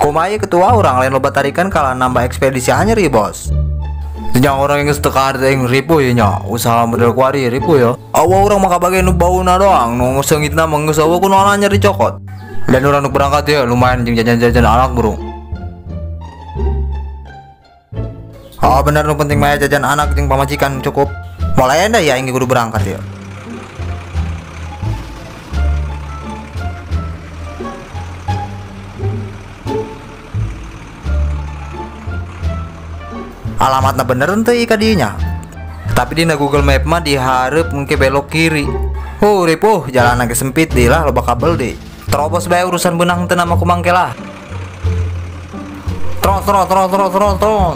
Kumaha ketua orang lain loba tarikan kalah nambah ekspedisi anyar ya bos. Jangan orang yang geus teu kaharti aing ripuh ya nya. Usaha model kuari ripuh ya. Awa urang mah kabagian nu bauna doang, nu seungitna mah geus awa ku nu anyar dicokot. Dan urang nu berangkat ya lumayan jeung jajan-jajan anak bro. Oh bener nu penting mah jajan anak jeung pamajikan cukup. Mulai dah ya aing kudu berangkat ya. Alamatna bener henteu ieu ka dieu nya. Tapi dina Google Map mah dihareup mungkin belok kiri. Oh ripuh, jalan ge sempit deui lah, loba kabel deui. Terobos bae urusan benang teu nama kumangke lah. Terus terus terus terus terus terus.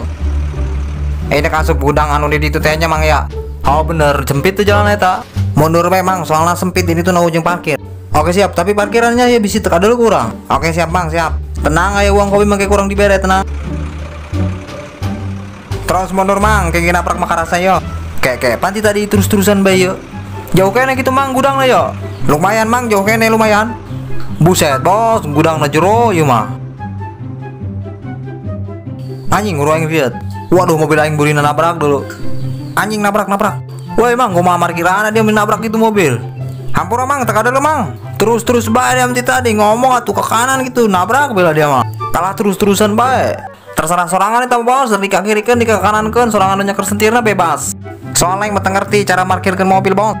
Ini kasup gudang anu di ditu teh nya mang ya. Oh bener, sempit tuh jalan eta. Mundur memang soalnya sempit ini tuh na ujung parkir. Oke siap, tapi parkirannya ya bisa teka dulu kurang. Oke siap bang, siap. Tenang ayo uang kopi mangke kurang dibere, tenang. Terus mundur mang, kayak nabrak makarasa yo. Kayak panti tadi terus-terusan bae yo. Jauh kene gitu mang gudang lah yo. Lumayan mang, jauh kene lumayan. Buset bos, gudang na jero ieu mah. Anjing nguru aing Fiat. Waduh mobil aing burina nabrak dulu. Anjing nabrak. Woi mang, kumaha markiran dia nabrak itu mobil. Hampura mang, teka dulu mang. Terus-terus bae dia tadi ngomong atuh ke kanan gitu, nabrak bela dia mah. Kalah terus-terusan bae. Terserah sorangan eta bos, di kiri-keun di kanankeun, sorangan nu nyeker sentirna bebas. Soalnya yang ngerti cara parkirkeun mobil bos.